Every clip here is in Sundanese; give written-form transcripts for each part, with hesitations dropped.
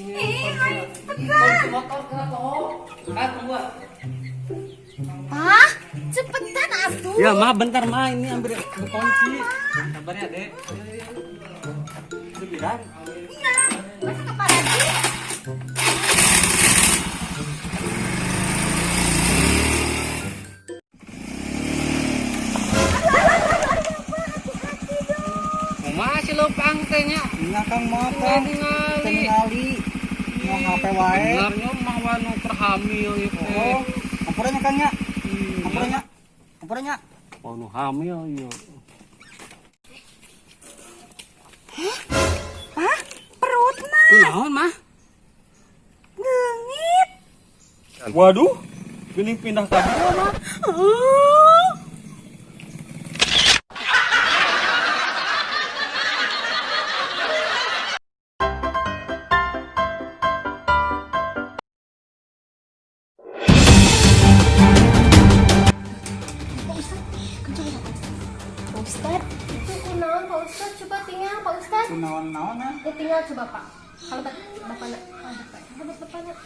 Ih, ayo cepetan. Motor kenapa? Oh, ah, tunggu. Pak, cepetan atuh. Ya, Ma, bentar, Ma, ini ambil kunci. Sabar ya, Dek. Sembilan. Iya, masa ke lagi? Masih lempang teh nya. Nya Kang maaf Kang. Ningali. Teu ningali. Mau HP wae. Benernya mah wanu keur hamil ieu teh. Oh, hampura nya Kang nya. Hampura nya. Hampura nya. Wanu hamil ieu. Pak, perutna Kunaon, Mah? leungit. Waduh, geuning pindah ka dieu, Mah. Oh. Pak Ustad, kenceng Pak Ustad. Pak Ustad, itu kunaon Pak Ustad? Coba tinggal Pak Ustad. Kunaon-naon ah. Ya tinggal coba Pak. Kalau bapak nak, kalau bapak, kalau bapak nak.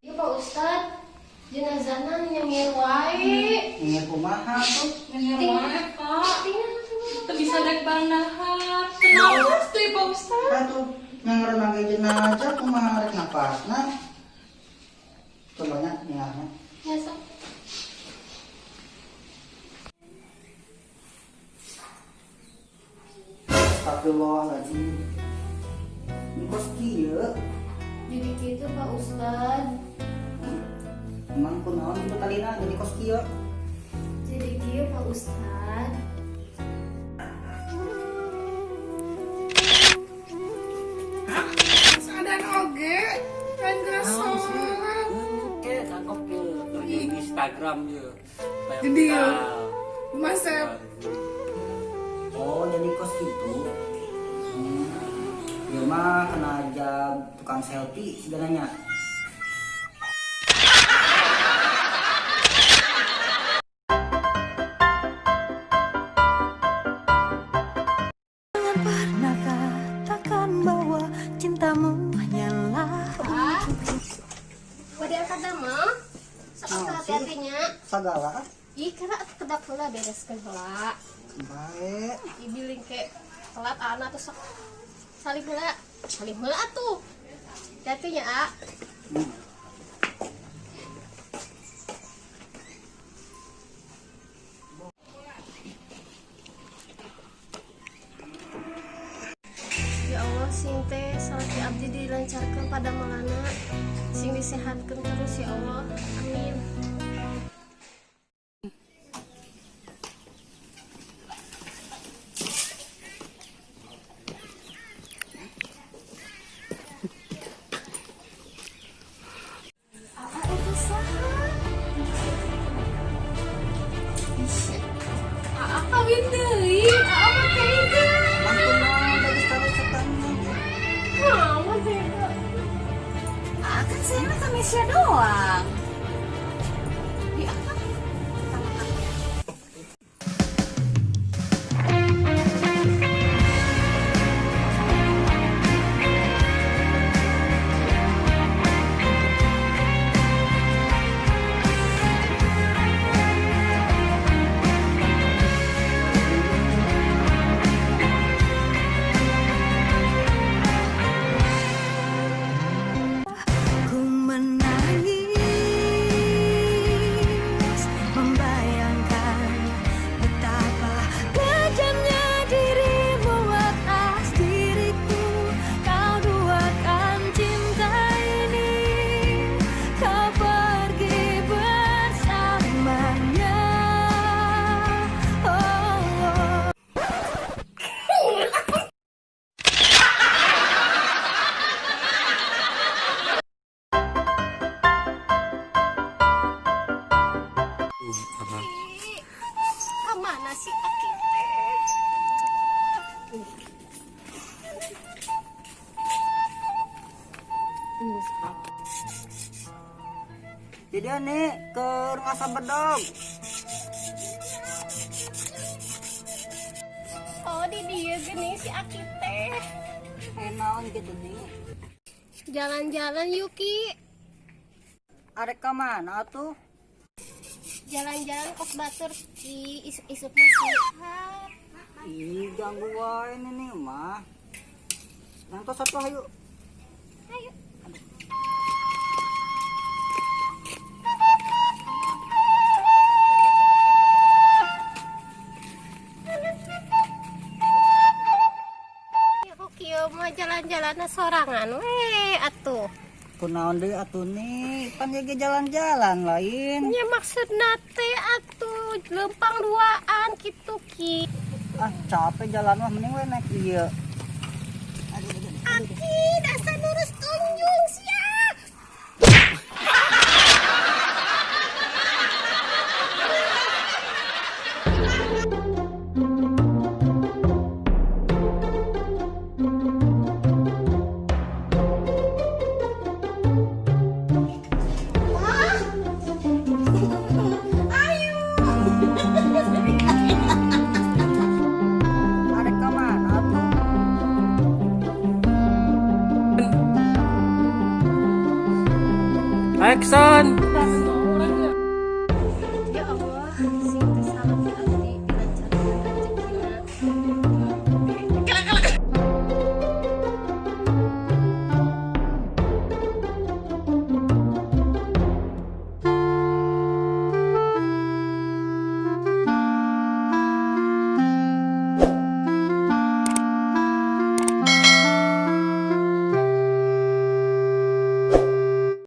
Iya Pak Ustad, jenazahna nyengir wae. Nyengir kumaha tuh? Nyengir wae, Pak. Tinggal, tinggal. Teu bisa dek barang Teu deui, Pak Ustad. Atuh nyangeran lagi jenazah kumaha rek napasna? Coba nya ninggalnya. Ya, sok. Astagfirullahaladzim. Ini kos kieu. Jadi gitu Pak Ustad. Emang kunaon itu tadina jadi kos kieu? Jadi gitu Pak Ustad. Sadar oge kan geus sholat. Oke, cakep tuh. Di Instagram ya. Jadi ya. Masep. Oh, jadi kos gitu. Ieu mah kena jab tukang selfie sebenarnya. Jangan pernah katakan bahwa cintamu hanyalah Pak, bade angkat damel. Sok Naon sih? hati-hatinya. Sagala ah. Ih, kira kedap heula bereskeun heula. Bae. Ibiling ke telat anak tuh sok salim heula. Salim heula atuh. Hati-hatinya, A. Ya Allah, sing teh salaki abdi dilancarkan pada melana, sing disehatkan terus ya Allah. Amin. Apa itu saha? Aa kawin deui, aa mah tega. Emang kunaon bagus karo setan. Mama tega. Ah, kan saya mah sama Mesya doang. Di apa? Sama kamu. Ku menangis membayangkan betapa kejamnya dirimu atas diriku. Kau duakan cinta ini, kau pergi bersamanya. Oh, oh. Kemana sih Aki teh? Tunggu sekali. Jadi aneh ke ngasah bedog. Oh, di dia gini si Aki teh. Eh naon gitu nih. Jalan-jalan yuk, Ki. Arek ka mana atuh? Jalan-jalan kos batur, Ki. Isuk-isuk mah sehat. Ih, ganggu wae ini mah. Nantos atuh hayu. Ayo. Ya kok kieu mah jalan-jalanna sorangan we atuh. Kunaon deui atuh nih, pan ge jalan-jalan lain. Nya maksudna teh atuh lempang duaan kitu, Ki. Ah, capek jalan mah mending we naik ieu. Aki dasar lurus tunjung sia. Arek ka mana atuh? Action.